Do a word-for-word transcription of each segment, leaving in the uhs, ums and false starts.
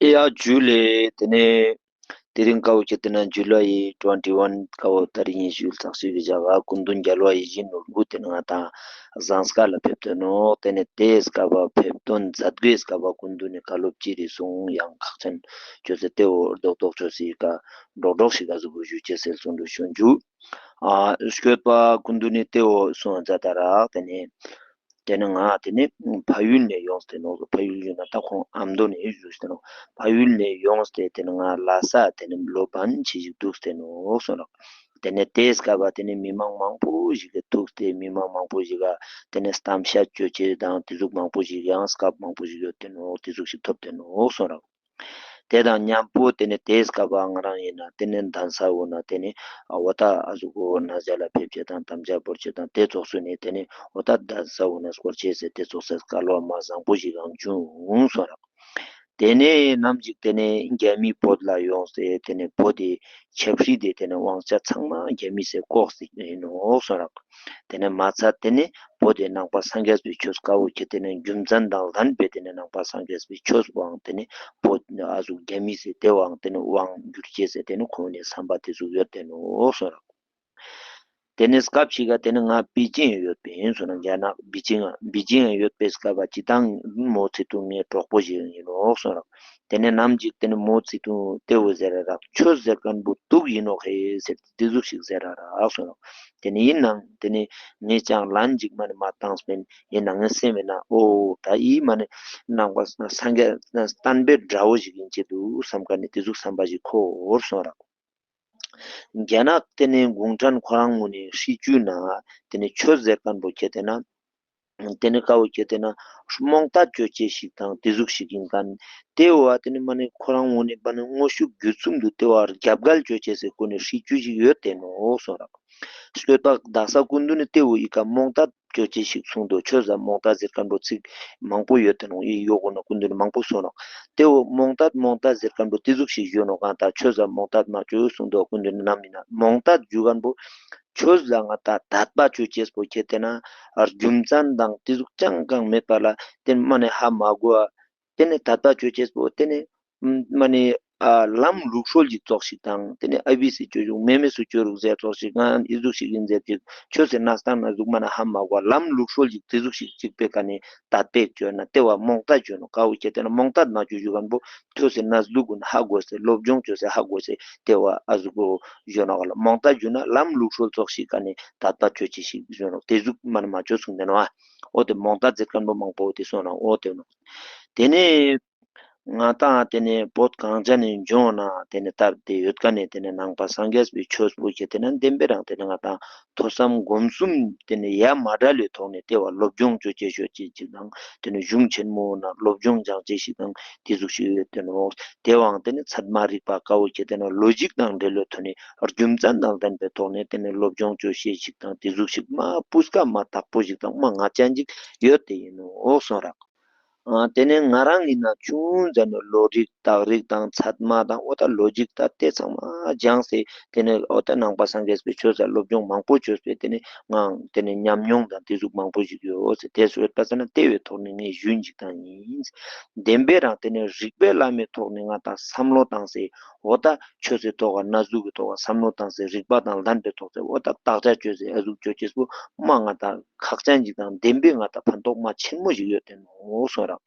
ཡ་ཇུ་ལེ། ཏེ་ནེ་དེ་རིང་ཀ་བོ་ཁྱེར་ཏེ་ན་ཇུ་ལའི་ཊུ་ཝེན་ཊི་ཝན་ཀ་བོ་ཏ་རིག་ཉི་ཤུ་ལ་ཚགས་ཤིག་གི་ཞག་ག་སྐུ་མདུན་རྒྱལ་བ་ཡིད་བཞིན་ནོར་བུ་ཏེ་ནེ་ང་ཏང་ཟངས་དཀར་ལ་ཕེབས་ཏེ་ནོག། ཏེ་ནེ་ཏེའི་སྐབས་པ་ཕེབས་སྟོན་མཛད་སྒོའི་སྐབས་པ་སྐུ་མདུན་ནི་བཀའ་སློབ་ཅི་རེ་གསུངས་ཡང་ཁག་ཅན་ཅོས་ཏེ་ཏེ་བོ་རྡོག་རྡོག་ཅོས་ཏེ་ཀ་རྡོག་རྡོག་ཞིག་ག་ཟུག་གི་ཞུ་ཅེས་སི་ཚུལ་དུ་ཞུ་ཅུག། ཨ་སྐྱོད་པ་སྐུ་མདུན་ནི་ཏེ་བོ་གསུངས་མཛད་ད་རག། ཏེ་ནེ་ཏེ་ནེ་ང་ཏེ་ནེ་ཕ་ཡུལ་ནེ་ཡོངས་ཏེ་ནོག། ཕ་ཡུལ་ཡོད་ན་ད་ཁོང་ཨ་མདོ་ནེ་བཞུགས་ཏེ་ནོག། ཕ་ཡུལ་ནེ་ཡོངས་ཏེ་ཏེ་ནེ་ང་ལྷ་ས་ཏེ་ནེ་ལོ་བན་ཆེ་ཞིག་འདུག་སྟེ་ནོག་གསུངས་རག། ཏེ་ནེ་ཏེའི་སྐབས་པ་ཏེ་ནེ་མི་མང་མང་པོ་ཞིག་གི་ཐུག་སྟེ་མི་མང་མང་པོ་ཞིག་ག་ཏེ་ནེ་གཏམ་བཤད་ཅོ་ཅེས་དང་ཏེ་ཟུག་མང་པོ་ཞིག་ཡང་སྐབས་མང་པོ་ཞིག་ཡོད་ཏེ་ནོག། ཏེ་ཟུག་ཞིག་ཐོབ་སྟེ་ནོག་གསུངས་རག། ཏེ་དང་མཉམ་པོ་ཏེ་ནེ་ཏེའི་སྐབས་པ་ང་རང་ཡིན་ན་ཏེ་ནེ་གདན་ས་བོ་ན་ཏེ་ནེ་འོ་ད་ཨ་ཟུག་གོ་ན་ཟེར་ལ་ཕེབས་ཅེས་དང་དམ་བཅའ་བོར་ཅེས་དང་ཏེ་ཙོགས་སུ་ནེ་ཏེ་ནེ་འོ་ད་གདན་ས་བོ་ན་སྐོར་ཅེས་ཟེར་ཏེ་ཙོགས་སི་སྐལ་བ་མ་བཟང་པོ་ཞིག་ཡང་བྱུང་གསུངས་རག། ཏེ་ནེ་ནམ་ཞིག་ཏེ་ནེ་རྒྱ་མི་བོད་ལ་ཡོངས་ཏེ་ཏེ་ནེ་བོད་དི་ཆབ་སྲིད་དི་ཏེ་ནེ་དབང་ཆ་ཚང་མ་རྒྱ་མི་སི་ལྐོག་ཟིག་ཡིན་ནོག་གསུངས་རག། ཏེ་ནེ་མ་ཚད་ཏེ་ནེ་བོད་དི་ནང་པ་སངས་རྒྱས་པའི་ཆོས་ཀ་བོ་ཁྱེར་ཏེ་ནེ་རྒྱུ་མཚན་དང་ལྡན་པའི་ཏེ་ནེ་ནང་པ་སངས་རྒྱས་པའི་ཆོས་པོའང་ཏེ་ནེ་བོད་ཨ་ཟུག་རྒྱ་མི་སི་ཏེ་བོའང་ཏེ་ནེ་དབང་བསྒྱུར་ཅེས་སི་ཏེ་ནེ་ཁོང་ནི་བསམ་པ་ཏེ་ཟུག་ཡོད་ཏེ་ནོག་གསུངས་རག། ཏེ་ནེ་སྐབས་ཤིག་ག་ཏེ་ནེ་ང་པེ་ཅིང་ཡོད་པའི་ཡིན་གསུངས་རག། རྒྱ་ནག་པེ་ཅིང་པེ་ཅིང་ཡོད་པའི་སྐབས་པ་སྤྱིར་བཏང་མོ་ཚེ་ཐུང་ངའི་གྲོགས་པོ་ཞིག་ཡིན་ནོག་གསུངས་རག། ཏེ་ནེ་ནམ་ཞིག་ཏེ་ནེ་མོ་ཚེ་ཐུང་ཏེ་བོ་ཟེར་ར་རག། ཆོས་ཟེར་ཁན་བོ་དུག་ཡིན་ནོག་ཧེ་ཟེར་ཏེ་ཟུག་ཞིག་ཟེར་ར་རག་གསུངས་རག། ཏེ་ནེ་ཡིན་ནའང་ཏེ་ནེ་ངས་ཀྱང་ལན་ཞིག་མ་ནེ་མ་བཏང་སྤེན། ཡིན་ནའང་ངའི་སེམས་ནང་འོ་ད་ཡིད་མ་ནེ་ནང་པ་སངས་རྒྱས་བསྟན་པའི་དགྲ་བོ་ཞིག་ཡིན་ཅེས་དུག་བསམ་ཁན་ནི་ཏེ་ཟུག་བསམ་པ་ཞིག་འཁོར་གསུངས་རག། རྒྱ་ནག་ཏེ་ནེ་གུང་ཁྲན་ཁོ་རང་ངོས་ནེ་སྲིད་བྱུས་ནང་ཏེ་ནེ་ཆོས་ཟེར་ཁན་བོ་ཁྱེར་ཏེ་ན་ཏེ་ནེ་ཀ་བོ་ཁྱེར་ཏེ་ན་རྨོངས་དད་ཅོ་ཅེས་ཤིག་དང་ཏེ་ཟུག་ཞིག་ཡིན་ཁན། ཏེ་བོ་ཏེ་ནེ་མ་ནེ་ཁོ་རང་ངོས་ནེ་མ་ནེ་དངོས་ཤུགས་བརྒྱུད་གསུམ་དུ་ཏེ་བོ་རྒྱབ་འགལ་ཅོ་ཅེས་སི་སྐོར་ནེ་སྲིད་བྱུས་ཤིག་ཡོད་ཏེ་ནོག་གསུངས་རག། སྐྱོད་པ་དག་ས་སྐུ་མདུན་ནི་ཏེ་བོ་ཡི་ཀ་རྨོངས་དད་ཅོ་ཅེས་ཤིག་གསུངས་དུག། ཆོས་ལ་རྨོངས་དད་ཟེར་ཁན་བོ་ཚིག་མང་པོ་ཡོད་ཏེ་ནོག། ཡི་ཡོག་གོ་ན་སྐུ་མདུན་ནི་མང་པོ་གསུངས་ནོག། ཏེ་བོ་རྨོངས་དད་རྨོངས་དད་ཟེར་ཁན་བོ་ཏེ་ཟུག་ཞིག་ཞུ་ནོག་གང་ལྟར་ཆོས་ལ་རྨོངས་དད་མ་ཅོས་གསུངས་དུག། སྐུ་མདུན་ནི་ནམ་ཡིན་ན་རྨོངས་དད་ཞུ་ཁན་བོ་ཆོས་ལ་ང་ཏང་དད་པ་ཅོ་ཅེས་པོ་ཁྱེར་ཏེ་ན་རྒྱུ་མཚན་དང་ཏེ་ཟུག་ཅང་གང་མེད་པ་ལ་ཏེ་མ་ནེ་ཧ་མ་གོ་བ། ཏེ་ནེ་དད་པ་ཅོ་ཅེས་པོ་ཏེ་ནེ་མ་ནེ་ཨ་ལམ་ལུགས་སྲོལ་ཞིག་ཙོགས་ཤིག་དང་ཏེ་ནེ་ཨ་བི་སི་ཅོ་ཅུག་མེ་མེ་སུ་ཅོ་རུག་ཟེར་ཙོགས་ཤིག་ང་ཨི་ཟུག་ཞིག་ཡིན་ཟེར་ཅིག་ཆོས་སི་གནས་སྟངས་ན་ཟུག་མ་ནེ་ཧ་མ་གོ་བ་ལམ་ལུགས་སྲོལ་ཞིག་ཏེ་ཟུག་ཞིག་ཅིག་པའི་ཀ་ནེ་དད་པའི་ཅོས་ན་ཏེ་བོ་རྨོངས་དད་ཅོས་ནོག། ཀ་བོ་ཁྱེར་ཏེ་ན་རྨོངས་དད་མ་ཅོ་ཞུ་ཁན་བོ་ཆོས་སི་གནས་ལུགས་གུན་ཧ་གོ་སེ་སློབ་སྦྱོང་ཅོས་སེ་ཧ་གོ་སེ་ཏེ་བོ་ཨ་ཟུག་གོ་ཞུ་ནོག་ལ། རྨོངས་དད་ཞུ་ན་ལམ་ལུགས་སྲོལ་ཙོགས་ཤིག་ཀ་ནེ་དད་པ་ཅོ་ཅེས་ཤིག་ཞུ་ནོག། ཏེ་ཟུག་མ་ནེ་མ་ཅོས་གསུངས་ཏེ་ནོག། ཨ་འོ་ཏེ་རྨོངས་དད་ཟེར་ཁན་བོ་མང་པོ་ཏེ་སོང་ན་འོ་ཏེ་ནོག། ཏེ་ནེ་ང་ཏང་ཏེ་ནེ་བོད་གངས་ཅན་ནི་ལྗོངས་ན་ཏེ་ནེ་དར་ཏེ་ཡོད་ཀ་ནེ་ཏེ་ནེ་ནང་པ་སངས་རྒྱས་པའི་ཆོས་པོ་ཁྱེར་ཏེ་ན་བདེན་པའི་རང་ཏེ་ནེ་ང་ཏང་ཐོས་བསམ་སྒོམ་གསུམ་ཏེ་ནེ་ཡ་མ་བྲལ་བའི་ཐོག་ནེ་ཏེ་བོ་སློབ་སྦྱོང་ཅོ་ཅེས་ཅོ་ཅེས་ཅིག་དང་ཏེ་ནེ་གཞུང་ཆེན་མོ་ན་སློབ་སྦྱོང་སྦྱང་ཅེས་ཤིག་དང་ཏེ་ཟུག་ཞིག་ཡོད་ཏེ་ནོག། ཏེ་བོའང་ཏེ་ནེ་ཚད་མ་རིག་པ་ཀ་བོ་ཁྱེར་ཏེ་ན་ལོ་ཇིག་དང་འབྲེལ་བའི་ཐོག་ནེ་རྒྱུ་མཚན་དང་ལྡན་པའི་ཐོག་ནེ་ཏེ་ནེ་སློབ་སྦྱོང་ཅོ་ཅེས་ཤིག་དང་ཏེ་ཟུག་ཞིག་མ་སྤུས་ཀ་མ་དག་པོ་ཞིག་དང་མ་ང་ཅན་ཅིག་ཡོད་ཏེ་ཡིན་ནོག་གསུངས་རག། ཨ་ཏེ་ནེ་ང་རང་ཡིན་ན་ཆུང་ཙམ་ནེ་བློ་རིག་རྟགས་རིགས་དང་ཚད་མ་དང་འོ་ད་ལོ་ཇིག་ད་ཏེ་ཚང་མ་སྦྱངས་སེ་ཏེ་ནེ་འོ་ད་ནང་པ་སངས་རྒྱས་པའི་ཆོས་ལ་སློབ་སྦྱོང་མང་པོ་ཅོས་པས་ཏེ་ནེ་ང་ཏེ་ནེ་ཉམས་མྱོང་དང་ཏེ་ཟུག་མང་པོ་ཞིག་ཡོད་ཟེར། ཏེ་སོང་པ་སང་ན་ཏེ་བོའི་ཐོག་ནེ་ངས་ཞུ་ཅེས་དང་ཡིན། བདེན་པའི་རང་ཏེ་ནེ་རིགས་པའི་ལམ་མི་ཐོག་ནེ་ང་ཏང་བསམ་བློ་བཏང་སེ་འོ་ད་ཆོས་སི་ཐོག་ག་གནས་ལུགས་ཀྱི་ཐོག་ག་བསམ་བློ་བཏང་སེ་རིགས་པ་དང་ལྡན་པའི་ཐོག་སེ་འོ་ད་བརྟག་དཔྱད་ཅོས་སེ་ཨ་ཟུག་ཅོ་ཅེས་པོ་མ་ང་ཏང་ཁག་ཅན་ཅིག་དང་བདེན་པའི་ང་ཏང་ཕན་ཐོགས་མ་ཆེན་མོ་ཞིག་ཡོད་ཏེ་ནོག་གསུངས་རག།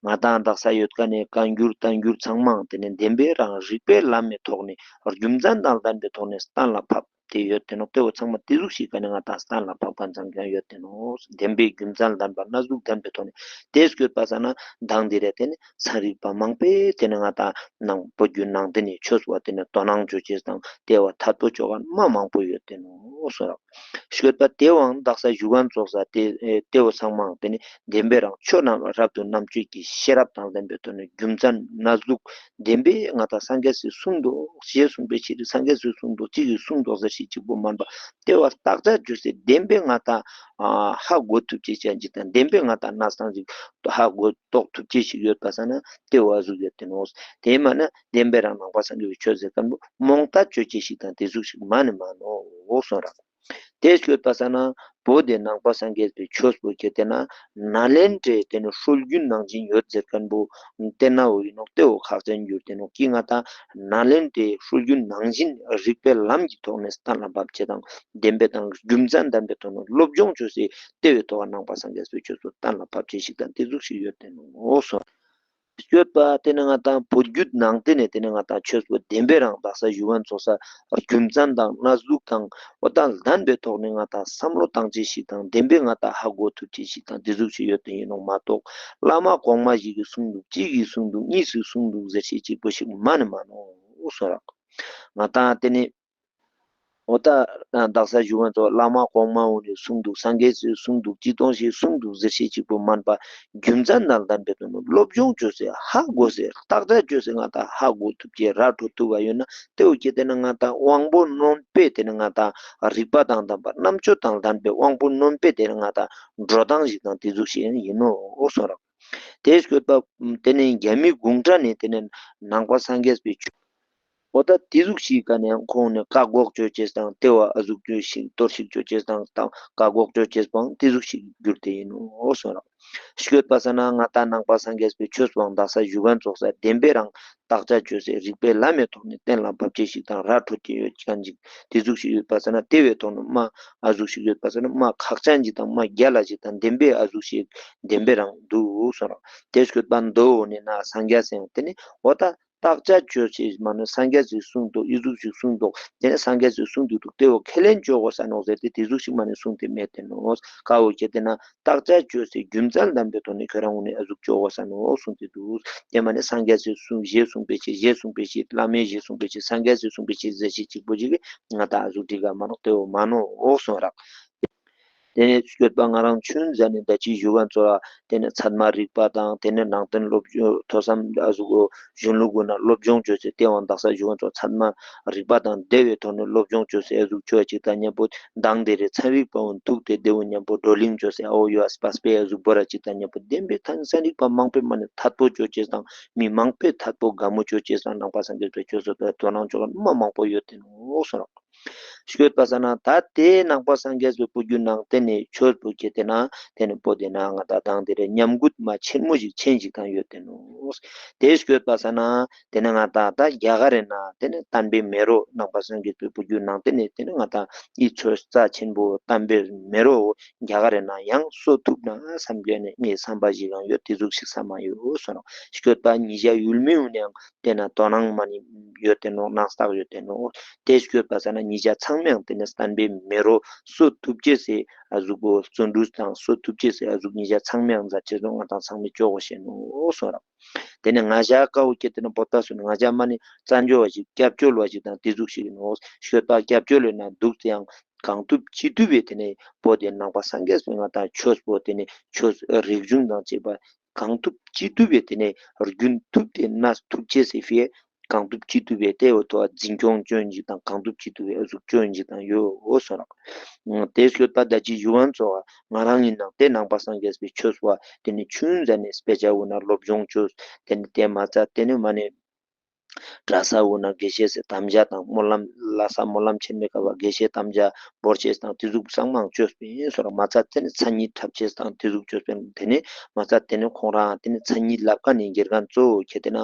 ང་ཏང་དག་ས་ཡོད་ཀ་ནེ་བཀའ་འགྱུར་བསྟན་འགྱུར་ཚང་མའང་ཏེ་ནེ་བདེན་པའི་རང་རིགས་པའི་ལམ་མི་ཐོག་ནེ་རྒྱུ་མཚན་དང་ལྡན་པའི་ཐོག་ནེ་གཏན་ལ་ཕབ་སྟེ་ཡོད་ཏེ་ནོག། ཏེ་བོ་ཚང་མ་ཏེ་ཟུག་ཞིག་ཀ་ནེ་ང་ཏང་གཏན་ལ་ཕབ་ཁན་ཚང་ཀ་ཡོད་ཏེ་ནོག། བདེན་པའི་རྒྱུ་མཚན་ལྡན་པ་གནས་ལུགས་ལྡན་པའི་ཐོག་ནེ་ཏེ་སྐྱོད་པ་སང་ན་མདང་འདི་རེ་ཏེ་ནེ་ཚན་རིག་པ་མང་པོས་ཏེ་ནེ་ང་ཏང་ནང་བོད་བརྒྱུད་ནང་བསྟན་ནི་ཆོས་པོ་ཏེ་ནེ་དོ་སྣང་ཅོ་ཅེས་དང་ཏེ་བོ་ཐད་པོ་ཅོ་ཁན་མ་མང་པོ་ཡོད་ཏེ་ནོག་གསུངས་རག། སྐྱོད་པ་ཏེ་བོའང་དག་ས་ཞུ་ཁན་ཙོགས་ས་ཏེ་ཨེ་ཏེ་བོ་ཚང་མའང་ཏེ་ནེ་བདེན་པའི་རང་ཆོས་རྣམས་རབ་ཏུ་རྣམ་དཔྱོད་ཀྱི་ཤེས་རབ་དང་ལྡན་པའི་ཐོག་ནེ་རྒྱུ་མཚན་གནས་ལུགས་བདེན་པའི་ང་ཏང་སངས་རྒྱས་སི་གསུངས་དོ་ཞེས་གསུངས་པའི་ཕྱིར་སངས་རྒྱས་སི་གསུངས་དོ་གཅིག་གི་གསུངས་དོ་ཟེར་ཞིག་གཅིག་པོ་མན་པ་ཏེ་བོ་བརྟག་དཔྱད་ཅོས་སེ་བདེན་པའི་ང་ཏང་ཨ་ཧ་གོ་ཐུབ་ཅེས་ཅན་ཅིག་དང་བདེན་པའི་ང་ཏང་གནས་སྟངས་ཅིག་ཧ་གོ་རྟོགས་ཐུབ་ཅེས་ཤིག་ཡོད་པ་སང་ན་ཏེ་བོ་ཨ་ཟུག་ཡོད་ཏེ་ནོག། ཏེ་མ་ན་བདེན་པའི་རང་ནང་པ་སངས་རྒྱས་པའི་ཆོས་ཟེར་ཁན་བོ་རྨོངས་དད་ཅོ་ཅེས་ཤིག་དང་ཏེ་ཟུག་ཞིག་མ་ནེ་མ་ནོག་གསུངས་རག། ཏེ་སྐྱོད་པ་སང་ན་ བོད་དེ་ནང་པ་སངས་རྒྱས་པའི་ཆོས་པོ་ཁྱེར་ཏེ་ན་ནཱ་ལེནྡྲའི་ཏེ་ནེ་སྲོལ་རྒྱུན་ནང་བཞིན་ཡོད་ཟེར་མཁན་པོ་ཏེ་ནའོ་ཨིན་ནོག། ཏེ་བོ་ཁག་ཅན་གྱུར་ཏེ་ནོག། ཀི་ང་ཏང་ནཱ་ལེནྡྲའི་སྲོལ་རྒྱུན་ནང་བཞིན་རིགས་པའི་ལམ་གྱི་ཐོག་ནས་གཏན་ལ་ཕབ་ཅེས་དང་བདེན་པའི་དང་རྒྱུ་མཚན་ལྡན་པའི་ཐོག་ནས་སློབ་སྦྱོང་ཅོས་སེ་ཏེ་བོའི་ཐོག་ནང་པ་སངས་རྒྱས་པའི་ཆོས་པོ་གཏན་ལ་ཕབ་ཅེས་ཤིག་དང་ཏེ་ཟུག་ཤིག་ཡོད་ཏེ་ནོག་སོ། སྐྱོད་པ་ཏེ་ནེ་ང་ཏང་བོད་བརྒྱུད་ནང་ཏེ་ནེ་ཏེ་ནེ་ང་ཏང་ཆོས་པོ་བདེན་པའི་རང་དག་ས་ཞུ་མཁན་ཚོགས་ས་རྒྱུ་མཚན་དང་གནས་ལུགས་དང་འོ་ད་ལྡན་པའི་ཐོག་ནས་ང་ཏང་བསམ་བློ་བཏང་ཅེས་ཤིག་དང་བདེན་པའི་ང་ཏང་ཧ་གོ་ཐུབ་ཅེས་ཤིག་དང་ཏེ་ཟུག་ཤིག་ཡོད་ཏེ་ཨིན་ནོག་མ་གཏོགས་བླ་མ་གོང་མ་ཞིག་གིས་གསུངས་འདུག་གཅིག་གིས་གསུངས་འདུག་གཉིས་སུ་གསུངས་འདུག་ཟེར་ཤེས་གཅིག་པོ་ཞིག་མ་ནེ་མ་ནོག་སོ་རག། ང་ཏང་ཏེ་ནེ་འོ་ད་དག་ས་ཞུ་མཁན་ཚོགས་བླ་མ་གོང་མ་འོ་ནི་གསུངས་འདུག་སངས་རྒྱས་སི་གསུངས་འདུག་ཅི་གཏོང་ཞིག་གསུངས་འདུག་ཟེར་ཤེས་གཅིག་པོ་མན་པ་རྒྱུ་མཚན་དང་ལྡན་པའི་དོན་སློབ་སྦྱོང་ཅོས་སེ་ཧ་གོ་སེ་བརྟག་དཔྱད་ཅོས་སེ་ང་ཏང་ཧ་གོ་ཐུབ་ཅེས་ར་འཕྲོད་ཐུབ་པ་ཡོད་ན་ཏེ་བོ་ཁྱེར་ཏེ་ན་ང་ཏང་དབང་པོ་རྣོན་པོའི་ཏེ་ནེ་ང་ཏང་རིག་པ་དང་ལྡན་པ་རྣམ་དཔྱོད་དང་ལྡན་པའི་དབང་པོ་རྣོན་པོའི་ཏེ་ནེ་ང་ཏང་འགྲོ་སྟངས་ཤིག་དང་ཏེ་ཟུག་ཤིག་ཨིན་ནོག་སོ་རག། ཏེ་སྐྱོད་པ་ཏེ་ནེ་རྒྱ་མི་གུང་ཁྲན་ནི་ཏེ་ནེ་ནང་པ་སངས་རྒྱས་པའི་ཆོས་འོ་ད་ཏེ་ཟུག་ཤིག་ག་ནེ་ཁོང་ནི་བཀག་འགོག་ཅོ་ཅེས་དང་ཏེ་བོ་ཨ་ཟུག་ཅོ་ཤིག་གཏོར་བཤིག་ཅོ་ཅེས་དང་བཀག་འགོག་ཅོ་ཅེས་པོའང་ཏེ་ཟུག་ཤིག་གྱུར་ཏེ་ཨིན་ནོག་སོ་རག། སྐྱོད་པ་ས་ན་ང་ཏང་ནང་པ་སངས་རྒྱས་པའི་ཆོས་པོའང་དག་ས་ཞུ་མཁན་ཚོགས་ས་བདེན་པའི་རང་བརྟག་དཔྱད་ཅོས་སེ་རིགས་པའི་ལམ་མི་ཐོག་ནས་གཏན་ལ་ཕབ་ཅེས་ཤིག་དང་ར་འཕྲོད་ཅེས་ཡོད་མཁན་ཅིག་ཏེ་ཟུག་ཤིག་ཡོད་པ་ས་ན་ཏེ་བོའི་ཐོག་ནས་མ་ཨ་ཟུག་ཤིག་ཡོད་པ་ས་ན་མ་ཁག་ཅན་ཅིག་དང་མ་རྒྱལ་ལ་ཅིག་དང་བདེན་པའི་ཨ་ཟུག་ཤིག་བདེན་པའི་རང་འདུག་སོ་རག། ཏེ་སྐྱོད་པ་མདོ་འོ་ནི་ན་སངས་རྒྱས་སེང་ཏེ་ནེ་འོ་ད་བརྟག་དཔྱད་ཅོས་ཅེས་མ་ནེ་སངས་རྒྱས་སི་གསུངས་འདུག་ཨི་ཟུག་ཤིག་གསུངས་འདུག་ཏེ་ནེ་སངས་རྒྱས་སི་གསུངས་འདུག་འདུག་ཏེ་བོ་ཁས་ལེན་ཅོ་དགོས་ས་ནོག་ཟེར་ཏེ་ཏེ་ཟུག་ཤིག་མ་ནེ་གསུངས་ཏེ་མེད་ཏེ་ནོག། ཀ་བོ་ཁྱེར་ཏེ་ན་བརྟག་དཔྱད་ཅོས་སེ་རྒྱུ་མཚན་ལྡན་པའི་ཐོག་ནས་ཁྱོད་རང་ངོས་ནས་ཨ་ཟུག་ཅོ་དགོས་ས་ནོག་གསུངས་ཏེ་འདུག། ཏེ་མ་ནེ་སངས་རྒྱས་སི་གསུངས་ཞེས་གསུངས་པའི་ཕྱིར་ཞེས་གསུངས་པའི་ཕྱིར་བླ་མས་ཞེས་གསུངས་པའི་ཕྱིར་སངས་རྒྱས་སི་གསུངས་པའི་ཕྱིར་ཟེར་ཤེས་གཅིག་པོ་ཅིག་གི་ང་ཏང་ཨ་ཟུག་འགྲིག་ག་མ་ནོག་ཏེ་བོ་མ་ནོག་འོག་སོང་རག། ཏེ་ནེ་སྐྱོད་པ་ང་རང་ཆུན་ཟ་ནེ་ད་ཅི་ཞུ་མཁན་ཚོགས་ལ་ཏེ་ནེ་ཚད་མ་རིག་པ་དང་ཏེ་ནེ་ནང་བསྟན་སློབ་སྦྱོང་ཐོས་བསམ་ཨ་ཟུག་གོ་གཞུང་ལུགས་གོ་ན་སློབ་སྦྱོང་ཅོས་སེ་ཏེ་བོ་དག་ས་ཞུ་མཁན་ཚོགས་ཚད་མ་རིག་པ་དང་བདེ་བའི་ཐོག་ནས་སློབ་སྦྱོང་ཅོས་སེ་ཨ་ཟུག་ཅོ་ཅིག་དང་མཉམ་པོ་མདང་དེ་རེ་ཚན་རིག་པ་འོ་ཐུག་སྟེ་བདེ་བོ་མཉམ་པོ་བགྲོ་གླེང་ཅོས་སེ་ཨ་བོ་ཡོ་ཨ་སྤ་སྤེ་ཨ་ཟུག་བོ་ར་ཅིག་དང་མཉམ་པོ་བདེན་པའི་ཐ་ཚན་རིག་པ་མང་པོའི་མ་ནེ་ཐད་པོ་ཅོ་ཅེས་དང་མི་མང་པོའི་ཐད་པོ་དགའ་མོ་ཅོ་ཅེས་དང་ནང་པ་སངས་རྒྱས་པའི་ཆོས་སོ་ཏེ་དོ་སྣང་ཅོ་མཁན་མ་མང་པོ་ཡོད་ཏེ་ནོག་སོ་རག། སྐྱོད་པ་ས་ན་ད་ཏེ་ནང་པ་སངས་རྒྱས་པའི་བུ་རྒྱུད་ནང་ཏེ་ནེ་ཆོས་པོ་ཁྱེར་ཏེ་ན་ཏེ་ནེ་པོ་ཏེ་ན་ང་ཏང་དང་ཏེ་རེ་ཉམས་རྒུད་མ་ཆེན་མོ་ཞིག་ཆེན་ཞིག་དང་ཡོད་ཏེ་ནོག། ཏེ་སྐྱོད་པ་ས་ན་ཏེ་ནེ་ང་ཏང་ད་རྒྱ་གར་རི་ན་ཏེ་ནེ་བསྟན་པའི་མེ་རོ་ནང་པ་སངས་རྒྱས་པའི་བུ་རྒྱུད་ནང་ཏེ་ནེ་ཏེ་ནེ་ང་ཏང་ཨི་ཚོ་རྩ་ཆེན་པོ་བསྟན་པའི་མེ་རོ་རྒྱ་གར་རི་ན་ཡང་གསོ་ཐུབ་ན་བསམ་གྱི་ནེ་ངའི་བསམ་པ་ཞིག་ཡང་ཡོད་ཏེ་ཟུག་ཞིག་བསམ་མ་ཡོད་སོ་རག། སྐྱོད་པ་ཉིད་ཞག་ཡུལ་མི་འོ་ནའང་ཏེ་ན་དོ་སྣང་མ་ནེ་ཡོད་ཏེ་ནོག་ནང་བསྟགས་ཡོད་ཏེ་ནོག། ཏེ་སྐྱོད་པ་ས་ན་ཉིད་ཞག་ཚང་མའང་ཏེ་ནེ་བསྟན་པའི་མེ་རོ་གསོ་ཐུབ་ཅེས་སི་ཨ་ཟུག་གོ་བརྩོན་འགྲུས་དང་གསོ་ཐུབ་ཅེས་སི་ཨ་ཟུག་ཉིད་ཞག་ཚང་མའང་མཛད་ཅེས་སོ་ང་ཏང་ཚང་མས་ཅོ་དགོས་ཤེས་ནོག་སོ་རག། ཏེ་ནེ་ང་ཞ་ཀ་བོ་ཁྱེར་ཏེ་ན་པོ་ཏ་སོ་ན་ང་ཞ་མ་ནེ་བཙན་བྱོལ་བ་ཞིག་སྐྱབས་བཅོལ་བ་ཞིག་དང་ཏེ་ཟུག་ཞིག་ནོག། སྐྱོད་པ་སྐྱབས་བཅོལ་ལ་ན་འདུག་ཙང་གང་ཐུབ་ཅི་ཐུབ་པའི་ཏེ་ནེ་པོ་ཏེ་ནང་པ་སངས་རྒྱས་པའི་ང་ཏང་ཆོས་པོ་ཏེ་ནེ་ཆོས་རིག་གཞུང་དང་བཅས་པ་གང་ཐུབ་ཅི་ཐུབ་པའི་ཏེ་ནེ་རྒྱུན་ཐུབ་སྟེ་གནས་ཐུབ་ཅེས་སི་ཕིའ་གང་ཐུབ་ཅི་ཐུབ་པའི་ཏེ་བོ་ཐོག་འཛིན་སྐྱོང་ཅོ་ཡིན་ཅིག་དང་གང་ཐུབ་ཅི་ཐུབ་པའི་ཨ་ཟུག་ཅོ་ཡིན་ཅིག་དང་ཡོད་འོ་སོ་རག། ཏེ་སྐྱོད་པ་ད་ཅི་ཞུ་མཁན་ཚོགས་ང་རང་ཡིན་ན་ཏེ་ནང་པ་སངས་རྒྱས་པའི་ཆོས་པོ་ཏེ་ནེ་ཆུན་ཟ་ནེ་སྤེ་ཆ་འོ་ན་སློབ་སྦྱོང་ཅོས་ཏེ་ནེ་ཏེ་མ་ཚད་ཏེ་ནེ་མ་ནེ་གྲྭ་ས་འོ་ན་དགེ་བཤེས་སི་དམ་བཅའ་དང་སྨོན་ལམ་ལྷ་ས་སྨོན་ལམ་ཆེན་མོའི་སྐབས་ལ་དགེ་བཤེས་དམ་བཅའ་བོར་ཅེས་དང་ཏེ་ཟུག་ཚང་མའང་ཅོས་པིན་སོ་རག། མ་ཚད་ཏེ་ནེ་མཚན་ཉིད་འཁྲབ་ཅེས་དང་ཏེ་ཟུག་ཅོས་པིན། ཏེ་ནེ་མ་ཚད་ཏེ་ནེ་ཁོང་རང་ཏེ་ནེ་མཚན་ཉིད་ལབ་ཁན་ནི་དགེ་རྒན་གཙོ་བོ་ཁྱེར་ཏེ་ན་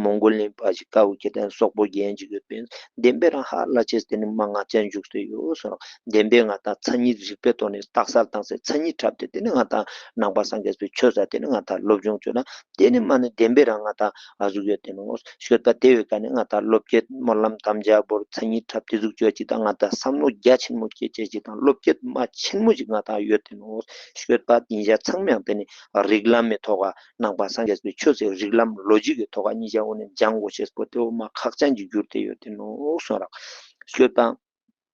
མོང་གོལ་ལི་པ་ཞིག་ཀ་བོ་ཁྱེར་ཏེ་ན་སོག་པོ་རྒན་ཅིག་ཡོད་པིན། བདེན་པའི་རང་ཧ་ལ་ཅེས་ཏེ་ནེ་མ་ང་ཅན་བཞུགས་ཏེ་ཡོད་སོ་རག། བདེན་པའི་ང་ཏང་མཚན་ཉིད་རིག་པའི་ཐོག་ནེ་རྟགས་གསལ་བཏང་སྟེ་མཚན་ཉིད་འཁྲབ་སྟེ་ཏེ་ནེ་ང་ཏང་ནང་པ་སངས་རྒྱས་པའི་ཆོས་ས་ཏེ་ནེ་ང་ཏང་སློབ་སྦྱོང་ཅོས་ན་ཏེ་ནེ་མ་ནེ་བདེན་པའི་རང་ང་ཏང་ཨ་ཟུག་ཡོད་ཏེ་ནོག། ཤོད་པ་ཏེ་བོའི་ཀ་ནེ་ང་ཏང་སློབ་དཔྱོད་སྨོན་ལམ་དམ་བཅའ་བོར་མཚན་ཉིད་འཁྲབ་ཏེ་ཟུག་ཅོས་ཅིག་དང་ང་ཏང་བསམ་བློ་རྒྱ་ཆེན་མོ་སྐྱེ་ཅེས་ཅིག་དང་སློབ་དཔྱོད་མ་ཆེན་མོ་ཞིག་ང་ཏང་ཡོད་ཏེ་ནོག། ཤོད་པ་ཉིན་ཞག་ཚང་མའང་ཏེ་ནེ་རིགས་ལམ་མི་ཐོག་ག་ནང་པ་སངས་རྒྱས་པའི་ཆོས་སི་རིགས་ལམ་ལོ་ཇིག་གི་ཐོག་ག་ཉིན་ཞག་འོ་ནེ་སྦྱང་དགོས་ཤེས་པོ་ཏེ་བོ་མ་ཁག་ཅན་ཅིག་གྱུར་ཏེ་ཡོད་ཏེ་ནོག་སོ་རག། ཤོད་པ་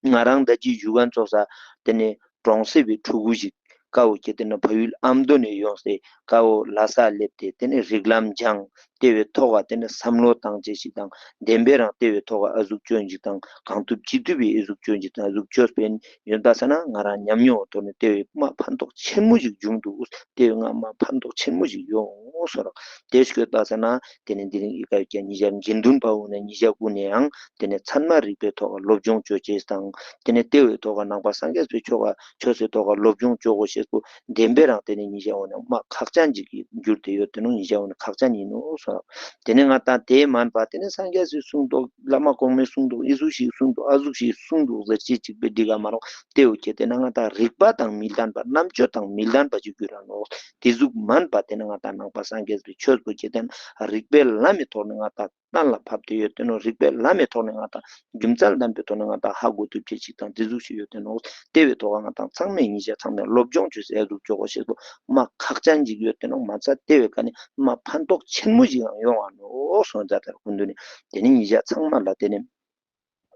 ང་རང་ད་ཅི་ཞུ་མཁན་ཚོགས་ས་ཏེ་ནེ་གྲོང་གསེབ་པའི་ཕྲུ་གུ་ཞིག་ཀ་བོ་ཁྱེར་ཏེ་ན་ཕ་ཡུལ་ཨ་མདོ་ནེ་ཡོངས་ཏེ་ཀ་བོ་ལྷ་ས་སླེབས་ཏེ་ཏེ་ནེ་རིགས་ལམ་སྦྱངས་ ཏེ་བོའི་ཐོག་ག་ཏེ་ནེ་བསམ་བློ་བཏང་ཅེས་ཤིག་དང་བདེན་པའི་རང་ཏེ་བོའི་ཐོག་ག་ཨ་ཟུག་ཅོ་ཨིན་ཅིག་དང་གང་ཐུབ་ཅི་ཐུབ་པའི་ཨ་ཟུག་ཅོ་ཨིན་ཅིག་དང་ཨ་ཟུག་ཅོས་པ་ཨིན་ཡོད་པ་ས་ན་ང་རང་ཉམས་མྱོང་ཐོག་ནེ་ཏེ་བོའི་མ་ཕན་ཐོགས་ཆེན་མོ་ཞིག་བྱུང་འདུག་ཏེ་བོའི་ང་མ་ཕན་ཐོགས་ཆེན་མོ་ཞིག་ཡོང་སོང་རག་ཏེ་སྐྱོད་པ་ས་ན་ཏེ་ནེ་འདི་རིང་ཨི་ཀ་ཡོད་ཀྱང་ཉེ་ཞ་དགེ་འདུན་པ་བོ་ནེ་ཉེ་ཞ་ཀུན་ནེ་ཡང་ཏེ་ནེ་ཚང་མ་རིག་པའི་ཐོག་ག་སློབ་སྦྱོང་ཅོ་ཅེས་དང་ཏེ་ནེ་ཏེ་བོའི་ཐོག་ག་ནང་པ་སངས་རྒྱས་པའི་ཆོས་ག་ཆོས་སི་ཐོག་ག་སློབ་སྦྱོང་ཅོ་གོ་ཤེས་པོ་བདེན་པའི་རང་ཏེ་ནེ་ཉེ་ཞ་བོ་ནེ་མ་ཁག་ཅན་ཅིག་གི་གྱུར་ཏེ་ཡོད་ཏེ་ནོག་ཉེ་ཞ་བོ་ནེ་ཁག་ཅན་ཨིན་ནོག་སོང་རག་ཏེ་ནེ་ང་ཏང་ཏེ་མན་པ་ཏེ་ནེ་སངས་རྒྱས་སི་གསུངས་འདུག་བླ་མ་གོང་མའི་གསུངས་འདུག་ཨི་ཟུག་ཞིག་གསུངས་འདུག་ཨ་ཟུག་ཞིག་གསུངས་འདུག་ཟེར་ཅེས་ཅིག་པའི་འགྲིག་ག་མ་རོག་ཏེ་བོ་ཁྱེད་ཏེ་ན་ང་ཏང་རིག་པ་དང་མི་ལྡན་པ་རྣམ་དཔྱོད་དང་མི་ལྡན་པ་ཅིག་གྱུར་ར་ནོག་ཏེ་ཟུག་མན་པ་ཏེ་ནེ་ང་ཏང་ནང་པ་སངས་རྒྱས་པའི་ཆོས་པོ་ཁྱེད་ཏེ་ན་རིག་པའི་ལམ་མི་ཐོག་ནེ་ང་ཏང་གཏན་ལ་ཕབ་སྟེ་ཡོད་ཏེ་ནོག་རིག་པའི་ལམ་མི་ཐོག་ནེ་ང་ཏང་རྒྱུ་མཚན་ལྡན་པའི་ཐོག་ནེ་ང་ཏང་ཧ་གོ་ཐུབ་ཅེས་ཅིག་དང་ཏེ་ཟུག་ཞིག་ཡོད་ཏེ་ནོག་ཏེ་བོའི་ཐོག་ང་ཏང་ཚང་མས་ཉེ་ཞ་ཚང་མས་སློབ་སྦྱོང་ཅོས་ཟེར་ཨ་ཟུག་ཅོ་གོ་ཤེས་པོ་མ་ཁག་ཅན་ཅིག་ཡོད་ཏེ་ནོག་མ་ཚད་ཏེ་བོའི་ཀ་ནེ་མ་ཕན་ཐོགས་ཆེན་མོ་ཞིག་ཡང་ཡོང་བ་ནོག་སོང་ཙ་ཏེ་ར་སྐུ་མདུན་ནེ་ཏེ་ནེ་ཉེ་ཞ་ཚང་མ་ལ་ཏེ་ནེ་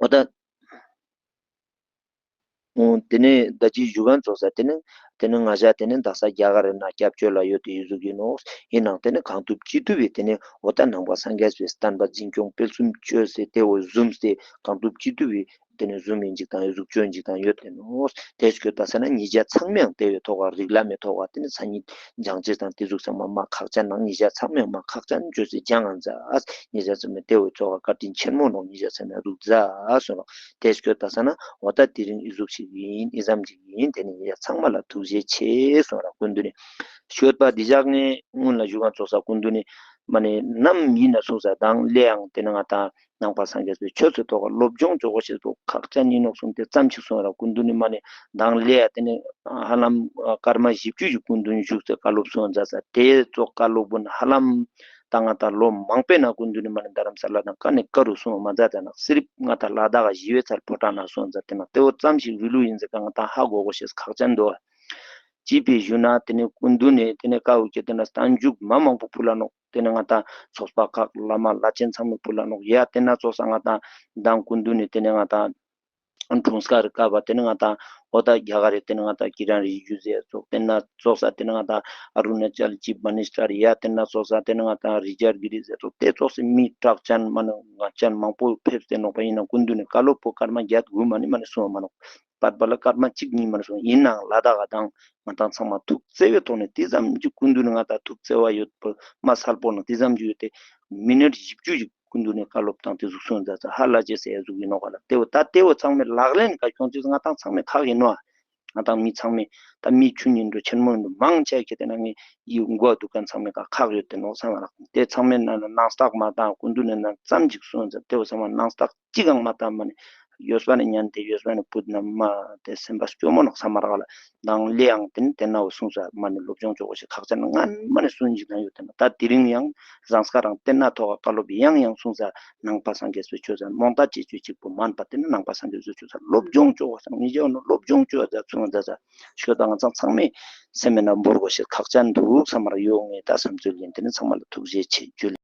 འོ་ད། འོ་ཏེ་ནེ་ད་ཅི་ཞུ་མཁན་ཚོགས་ས་ཏེ་ནེ་ཏེ་ནེ་ང་ཞ་ཏེ་ནེ་དག་ས་རྒྱ་གར་རི་ན་སྐྱབས་བཅོལ་ལ་ཡོད་ཏེ་ཡོད་ཟུག་ཨིན་ནོག་ཨིན་ནའང་ཏེ་ནེ་གང་ཐུབ་ཅི་ཐུབ་པའི་ཏེ་ནེ་འོ་ད་ནང་པ་སངས་རྒྱས་པའི་བསྟན་པ་འཛིན་སྐྱོང་སྤེལ་གསུམ་ཅོས་ཏེ་ཏེ་བོ་བཟུམ་སྟེ་གང་ཐུབ་ཅི་ཐུབ་པའི་ཏེ་ནེ་བཟུམ་ཨིན་ཅིག་དང་ཨ་ཟུག་ཅོ་ཨིན་ཅིག་དང་ཡོད་ཏེ་ནོག་ཏེ་སྐྱོད་པ་ས་ན་ཉེ་ཞ་ཚང་མས་ཡང་ཏེ་བོའི་ཐོག་ག་རིགས་ལམ་མི་ཐོག་ག་ཏེ་ནེ་མཚན་ཉིད་སྦྱང་ཅེས་དང་ཏེ་ཟུག་ཚང་མ་མ་ཁག་ཅན་ནང་ཉེ་ཞ་ཚང་མས་མ་ཁག་ཅན་ཅོས་ཏེ་སྦྱང་ང་མཛད། ཉེ་ཞ་ཚང་མས་ཏེ་བོའི་ཐོག་ག་བཀའ་དྲིན་ཆེན་མོ་ནོག་ཉེ་ཞ་ཚང་མས་ཨ་ཟུག་མཛད་སོང་རག་ཏེ་སྐྱོད་པ་ས་ན་འོ་ད་དེ་རིང་ཨི་ཟུག་ཞིག་ཨིན་ཨི་ཙམ་ཞིག་ཨིན། ཏེ་ནེ་ཉེ་ཞ་ཚང་མ་ལ་ཐུགས་རྗེ་ཆེ་སོང་རག་སྐུ་མདུན་ནེ་སྐྱོད་པ་འདི་ཞག་ངས་སྔོན་ལ་ཞུ་མཁན་ཚོགས་ས་སྐུ་མདུན་ནེ་མ་ནེ་ནམ་ཨིན་ན་གསུངས་ས་དང་ལེ་ཡང་ཏེ་ནེ་ང་ཏང་ནང་པ་སངས་རྒྱས་པའི་ཆོས་སི་ཐོག་ག་སློབ་སྦྱོང་ཅོ་གོ་ཤེས་པོ་ཁག་ཅན་ཨིན་ནོག་གསུངས་ཏེ་ཙམ་ཞིག་སོང་རག་སྐུ་མདུན་ནེ་མ་ནེ་དང་ལེ་ཡ་ཏེ་ནེ་ཧ་ལམ་སྐར་མ་བཞི་བཅུ་ཞིག་སྐུ་མདུན་བཞུགས་ཏེ་བཀའ་སློབ་གསུངས་མཛད་ས་ཏེ་ཙོགས་བཀའ་སློབ་པོ་ནི་ཧ་ལམ་ད་ང་ཏང་ལོ་མང་པོའི་ནང་སྐུ་མདུན་ནི་མ་ནེ་རྡ་རམ་ས་ལ་ནང་ཀ་ནེ་ཀ་རུ་གསུངས་མ་མཛད་ད་ནང་སི་རིབ་ང་ཏང་ལ་དྭགས་ཞི་བའི་ཚལ་ཕོ་བྲང་ནང་གསུངས་མཛད་དེ་ནང་ཏེ་བོ་ཙམ་ཞིག་རུ་ལུ་ཨིན་ཟེར་ཀ་ང་ཏང་ཧ་གོ་གོ་ཤེས་ཁག་ཅན་འདུག་ཅི་ཕི་ཞུ་ན་ཏེ་ནེ་སྐུ་མདུན་ནེ་ཏེ་ནེ་ཀ་བོ་ཁྱེད་ཏེ་ན་བསྟན་བཅོས་མ་མང་པོ་ཕུལ་ལ་ནོག་ཏེ་ནེ་ང་ཏང་ཚོགས་པ་ཁག་བླ་མ་བླ་ཆེན་ཚང་མས་ཕུལ་ལ་ནོག་ཡ་ཏེ་ན་ཚོགས་ས་ང་ཏང་དང་སྐུ་མདུན་ནེ་ཏེ་ནེ་ང་ཏང་འཁྲུངས་སྐར་རི་ཀ་བ་ཏེ་ནེ་ང་ཏང་འོ་ད་རྒྱ་གར་རི་ཏེ་ནེ་ང་ཏང་ཀི་རན་རི་ཇི་ཇུ་ཟེར་ཙོགས་ཏེ་ན་ཚོགས་ས་ཏེ་ནེ་ང་ཏང་ཨ་རུ་ན་ཅལ་ཅིབ་མི་ནི་སི་ཊར་ཡ་ཏེ་ན་ཚོགས་ས་ཏེ་ནེ་ང་ཏང་རི་ཅར་གྷི་རི་ཟེར་ཙོགས་ཏེ་ཚོགས་སི་མི་གྲགས་ཅན་མ་ནེ་ང་ཅན་མང་པོ་ཕེབས་ཏེ་ནོག་པ་ཨིན་ནའང་སྐུ་མདུན་ནེ་བཀའ་སློབ་པོ་སྐར་མ་བརྒྱད་དགུ་མ་ནེ་མ་ནེ་གསུངས་མ་ནོག་པད་པ་ལ་སྐར་མ་གཅིག་གཉིས་མ་ནེ་གསུངས། ཨིན་ནའང་ལ་དྭགས་དང་ང་ཏང་ཚང་མ་ཐུགས་བརྩེ་བའི་ཐོག་ནེ་ཏེ་ཙམ་ཅིག་སྐུ་མདུན་ནེ་ང་ཏང་ཐུགས་བརྩེ་བ་ཡོད་པོ་མ་སལ་པོ་ནང་ཏེ་ཙམ་ཅིག་ཡོད་དེ་མི་ནཊ་བཞི་བཅུ་ཞིག་སྐུ་མདུན་ནེ་བཀའ་སློབ་བཏང་སྟེ་ཟུག་གསུངས་མཛད་ས་ཧ་ལ་ཅེས་ཟེར་ཟུག་ཨིན་ནོག་ག་ལ། ཏེ་བོ་ད་ཏེ་བོ་ཚང་མས་ལག་ལེན་ཁ་ཁྱོང་ཅེས་ང་ཏང་ཚང་མས་ཁག་ཨིན་ནོག་ང་ཏང་མི་ཚང་མས་ད་མི་ཆུང་ཨིན་འགྲོ་ཆེན་མོ་ཨིན་འགྲོ་མང་ཆེ་ཁྱེད་ཏེ་ན་ངའི་ཡི་མགོ་འདུག་མཁན་ཚང་མས་ཁག་ཡོད་ཏེ་ནོག་བསམ་མ་རག་ཏེ་ཚང་མས་ན་ན་ནང་རྟགས་མ་བཏང་སྐུ་མདུན་ནེ་ན་ཙམ་ཅིག་གསུངས་མཛད་ཏེ་བོ་ཚང་མ་ནང་རྟགས་གཅིག་ཀྱང་མ་བཏང་མ་ནེ་ཡོད་པ་ནེ་ཉན་ཏེ་ཡོད་པ་ནེ་བུད་ན་མ་ཏེ་སེམས་པ་སྐྱོ་མོ་ནོག་བསམ་མ་རག་ལ། དང་ལེ་ཡང་ཏེ་ནེ་ཏེ་ན་བོ་གསུངས་ས་མ་ནེ་སློབ་སྦྱོང་ཅོ་གོ་ཤེས་ཁག་ཅན་སྔན་མ་ནེ་གསུངས་ཅིག་ན་ཡོད་ཏེ་ན་ད་དེ་རིང་ཡང་ཟངས་དཀར་རང་ཏེ་ན་ཐོག་བཀའ་སློབ་ཡང་ཡང་གསུངས་ས་ནང་པ་སངས་རྒྱས་པའི་ཆོས་ས་མོང་ད་ཅེས་ཅོ་ཅིག་པོ་མན་པ་ཏེ་ནེ་ནང་པ་སངས་རྒྱས་པའི་ཆོས་ས་སློབ་སྦྱོང་ཅོ་གོ་ས་ནི་ཉེ་ཞ་ནོ་སློབ་སྦྱོང་ཅོ་ས་གསུངས་ས་ཤོད་ད་ང་ཚང་ཚང་མས་སེམས་མེད་ན་འབོར་གོ་ཤེས་ཁག་ཅན་འདུག་བསམ་མ་རག་ཡོད་ངེས་ད་བསམ་ཚུལ་ཨིན། ཏེ་ནེ་ཚང་མ་ལ་ཐུགས་རྗེ་ཆེ་ཇུ་ལེ།